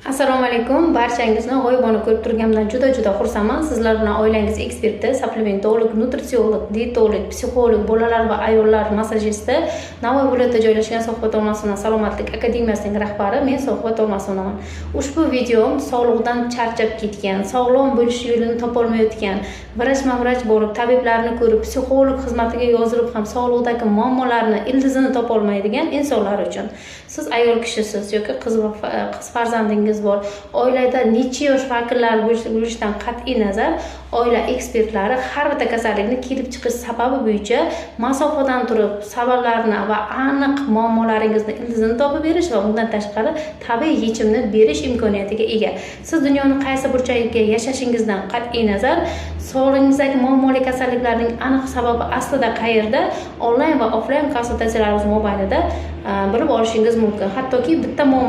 Assalomu alaykum, barchangizni g'oyibona ko'rib turganimdan juda juda xursandman. Sizlar bilan oilangiz eksperti, suplementolog, nutritsiolog, dietolog, psixolog, bolalar va ayollar massajisti, Navoiy viloyatida joylashgan Sohba Tolmasovna salomatlik akademiyasining rahbari men, Sohba Tolmasovaman. Ushbu videom sog'liqdan charchab ketgan, sog'lom bo'lish yo'lini topolmayotgan, vrachma vrach borib, tabiblarni ko'rib, psixolog xizmatiga yozilib ham sog'liqdagi muammolarni ildizini topolmaydigan insonlar uchun. Siz ayol kishisiz yoki qiz va qiz farzandingiz bor, oilada necha yosh vakillari bo'lishidan qat'iy nazar, oila ekspertlari har bitta kasallikni kelib chiqish sababi bo'yicha masofadan turib sabablarini va aniq muammolaringizni ildizini topib berish va undan tashqari tabiiy yechimni berish imkoniyatiga ega. Siz dunyoni qaysi burchagida yashashingizdan qat'iy nazar, sog'lig'ingizdagi muammoli kasalliklarning aniq sababi aslida qayerda, onlayn va offlayn konsultatsiyalarimiz mobaynida bilib olishingiz mumkin. Hattoki bitta muammo